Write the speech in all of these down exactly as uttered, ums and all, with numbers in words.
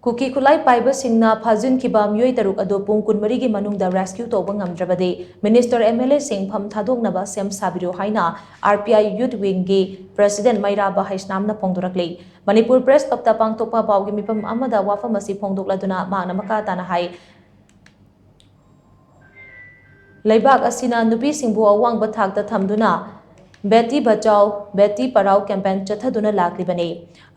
ꯀꯨꯀꯤ ꯈꯨꯠꯂꯥꯏ ꯄꯥꯏꯕꯁꯤꯡꯅ ꯐꯥꯖꯤꯟꯈꯤꯕ ꯃꯤꯑꯣꯏ ꯇꯔꯨꯛ ꯑꯗꯨ ꯄꯨꯡ ꯀꯨꯟꯃꯔꯤꯒꯤ ꯃꯅꯨꯡꯗ rescue ꯇꯧꯕ ꯉꯝꯗ꯭ꯔꯕꯗꯤ Minister, M L A ꯁꯤꯡ ꯐꯝ ꯊꯥꯗꯣꯛꯅꯕ ꯁꯦꯝ ꯁꯥꯕꯤꯔꯨ ꯍꯥꯏꯅ R P I Youth Wing ꯒꯤ President ꯃꯩꯔꯥꯕ ꯍꯩꯁꯅꯥꯝꯅ ꯐꯣꯡꯗꯣꯔꯛꯂꯤ꯫ ꯃꯅꯤꯄꯨꯔ Press Club ꯇ ꯄꯥꯡꯊꯣꯛꯄ ꯄꯥꯎꯒꯤ ꯃꯤꯐꯝ ꯑꯃꯗ ꯋꯥꯐꯝ ꯑꯁꯤ ꯐꯣꯡꯗꯣꯛꯂꯗꯨꯅ ꯃꯍꯥꯛꯅ ꯃꯈꯥ ꯇꯥꯅ ꯍꯥꯏ, ꯂꯩꯕꯥꯛ ꯑꯁꯤꯅ ꯅꯨꯄꯤꯁꯤꯡꯕꯨ ꯑꯋꯥꯡꯕ ꯊꯥꯛꯇ ꯊꯝꯗꯨꯅ Beti Bachao, Beti Padhao campaign ꯆꯠꯊꯗꯨꯅ ꯂꯥꯛꯂꯤꯕꯅꯤ꯫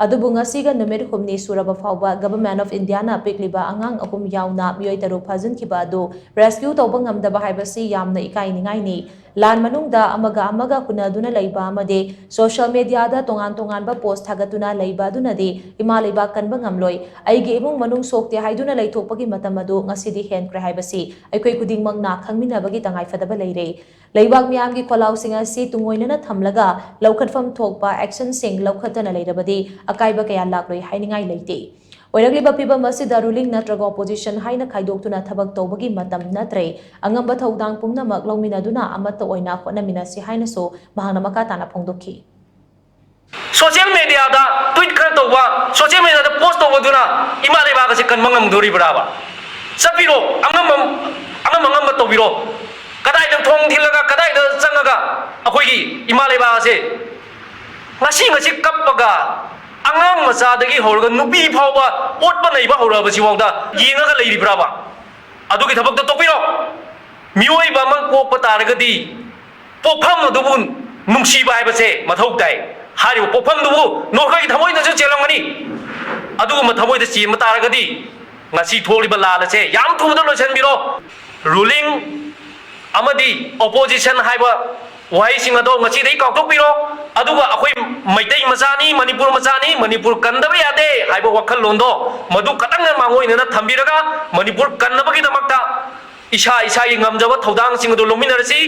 ꯑꯗꯨꯕꯨ ꯉꯁꯤꯒ ꯅꯨꯃꯤꯠ ꯍꯨꯝꯅꯤ ꯁꯨꯔꯕ ꯐꯥꯎꯕ Government of India ꯅ ꯄꯤꯛꯂꯤꯕ ꯑꯉꯥꯡ ꯑꯍꯨꯝ ꯌꯥꯎꯅ ꯃꯤꯑꯣꯏ ꯇꯔꯨꯛ ꯐꯥꯖꯤꯟꯈꯤꯕ ꯑꯗꯨ rescue ꯇꯧꯕ ꯉꯝꯗꯕ ꯍꯥꯏꯕꯁꯤ ꯌꯥꯝꯅ ꯏꯀꯥꯏꯅꯤꯡꯉꯥꯏꯅꯤ꯫ ꯂꯥꯟ ꯃꯅꯨꯡꯗ ꯑꯃꯒ ꯑꯃꯒ ꯍꯨꯟꯅꯗꯨꯅ ꯂꯩꯕ ꯑꯃꯗꯤ social media ꯗ ꯇꯣꯉꯥꯟ ꯇꯣꯉꯥꯟꯕ post ꯊꯥꯒꯠꯇꯨꯅ ꯂꯩꯕ ꯑꯗꯨꯅꯗꯤ ꯏꯃꯥ ꯂꯩꯕꯥꯛ ꯀꯟꯕ ꯉꯝꯂꯣꯏ꯫ ꯑꯩꯒꯤ ꯏꯃꯨꯡ ꯃꯅꯨꯡ ꯁꯣꯛꯇꯦ ꯍꯥꯏꯗꯨꯅ ꯂꯩꯊꯣꯛꯄꯒꯤ ꯃꯇꯝ ꯑꯗꯨ ꯉꯁꯤꯗꯤ ꯍꯦꯟꯈ꯭ꯔꯦ ꯍꯥꯏꯕꯁꯤ ꯑꯩꯈꯣꯏ ꯈꯨꯗꯤꯡꯃꯛꯅ ꯈꯪꯃꯤꯟꯅꯕꯒꯤ ꯇꯉꯥꯏꯐꯗꯕ ꯂꯩꯔꯦ꯫ ꯂꯩꯕꯥꯛ ꯃꯤꯌꯥꯝꯒꯤ ꯈꯣꯜꯂꯥꯎꯁꯤꯡ ꯑꯁꯤ ꯇꯨꯡꯑꯣꯏꯅꯅ ꯊꯝꯂꯒ ꯂꯧꯈꯠꯐꯝ ꯊꯣꯛꯄ action ꯁꯤꯡ ꯂꯧꯈꯠꯇꯅ ꯂꯩꯔꯕꯗꯤ ꯑꯀꯥꯏꯕ ꯀꯌꯥ ꯂꯥꯛꯂꯣꯏ ꯍꯥꯏꯅꯤꯡꯉꯥꯏ ꯂꯩꯇꯦ꯫ ꯑꯣꯏꯔꯛꯂꯤꯕ ꯐꯤꯕꯝ ꯑꯁꯤꯗ ruling ꯅꯠꯇ꯭ꯔꯒ opposition ꯍꯥꯏꯅ ꯈꯥꯏꯗꯣꯛꯇꯨꯅ ꯊꯕꯛ ꯇꯧꯕꯒꯤ ꯃꯇꯝ ꯅꯠꯇ꯭ꯔꯦ꯫ ꯑꯉꯝꯕ ꯊꯧꯗꯥꯡ ꯄꯨꯝꯅꯃꯛ ꯂꯧꯃꯤꯟꯅꯗꯨꯅ ꯑꯃꯠꯇ ꯑꯣꯏꯅ ꯍꯣꯠꯅꯃꯤꯟꯅꯁꯤ ꯍꯥꯏꯅꯁꯨ ꯃꯍꯥꯛꯅ ꯃꯈꯥ ꯇꯥꯅ ꯐꯣꯡꯗꯣꯛꯈꯤ꯫ Social media ꯗ tweet ꯈꯔ ꯇꯧꯕ, social media ꯗ post ꯇꯧꯕꯗꯨꯅ ꯏꯃꯥ ꯂꯩꯕꯥꯛ ꯑꯁꯤ ꯀꯟꯕ ꯉꯝꯗꯣꯔꯤꯕ꯭ꯔꯥꯕ? ꯆꯠꯄꯤꯔꯣ, ꯑꯉꯝꯕ, ꯑꯉꯝ ꯑꯉꯝꯕ ꯇꯧꯕꯤꯔꯣ꯫ ꯀꯗꯥꯏꯗ ꯊꯣꯡ ꯊꯤꯜꯂꯒ, ꯀꯗꯥꯏꯗ ꯆꯪꯉꯒ ꯑꯩꯈꯣꯏꯒꯤ ꯏꯃꯥ ꯂꯩꯕꯥꯛ ꯑꯁꯦ ꯉꯁꯤ ꯉꯁꯤ ꯀꯞꯄꯒ, ꯑꯉꯥꯡ ꯃꯆꯥꯗꯒꯤ ꯍꯧꯔꯒ ꯅꯨꯄꯤ ꯐꯥꯎꯕ ꯑꯣꯠꯄ ꯅꯩꯕ ꯍꯧꯔꯛꯑꯕꯁꯤꯐꯥꯎꯗ ꯌꯦꯡꯉꯒ ꯂꯩꯔꯤꯕ꯭ꯔꯥꯕ? ꯑꯗꯨꯒꯤ ꯊꯕꯛꯇꯣ ꯇꯣꯛꯄꯤꯔꯣ꯫ ꯃꯤꯑꯣꯏꯕ ꯑꯃ ꯄꯣꯛꯄ ꯇꯥꯔꯒꯗꯤ ꯄꯣꯛꯐꯝ ꯑꯗꯨꯕꯨ ꯅꯨꯡꯁꯤꯕ ꯍꯥꯏꯕꯁꯦ ꯃꯊꯧ ꯇꯥꯏ꯫ ꯍꯥꯏꯔꯤꯕ ꯄꯣꯛꯐꯝꯗꯨꯕꯨ ꯅꯈꯣꯏꯒꯤ ꯊꯃꯣꯏꯗꯁꯨ ꯆꯦꯜꯂꯝꯒꯅꯤ꯫ ꯑꯗꯨꯒꯨꯝꯕ ꯊꯃꯣꯏꯗ ꯆꯦꯟꯕ ꯇꯥꯔꯒꯗꯤ ꯉꯁꯤ ꯊꯣꯛꯂꯤꯕ ꯂꯥꯟ ꯑꯁꯦ ꯌꯥꯝ ꯊꯨꯕꯗ ꯂꯣꯏꯁꯤꯟꯕꯤꯔꯣ꯫ Ruling ꯑꯃꯗꯤ opposition ꯍꯥꯏꯕ ꯋꯥꯍꯩꯁꯤꯡ ꯑꯗꯣ ꯉꯁꯤꯗꯒꯤ ꯀꯥꯎꯊꯣꯛꯄꯤꯔꯣ꯫ ꯑꯗꯨꯒ ꯑꯩꯈꯣꯏ ꯃꯩꯇꯩ ꯃꯆꯥꯅꯤ, ꯃꯅꯤꯄꯨꯔ ꯃꯆꯥꯅꯤ, ꯃꯅꯤꯄꯨꯔ ꯀꯟꯗꯕ ꯌꯥꯗꯦ ꯍꯥꯏꯕ ꯋꯥꯈꯜꯂꯣꯟꯗꯣ ꯃꯗꯨ ꯈꯛꯇꯪꯅ ꯃꯥꯡꯑꯣꯏꯅꯅ ꯊꯝꯕꯤꯔꯒ ꯃꯅꯤꯄꯨꯔ ꯀꯟꯅꯕꯒꯤꯗꯃꯛꯇ ꯏꯁꯥ ꯏꯁꯥꯒꯤ ꯉꯝꯖꯕ ꯊꯧꯗꯥꯡꯁꯤꯡ ꯑꯗꯨ ꯂꯧꯃꯤꯟꯅꯔꯁꯤ꯫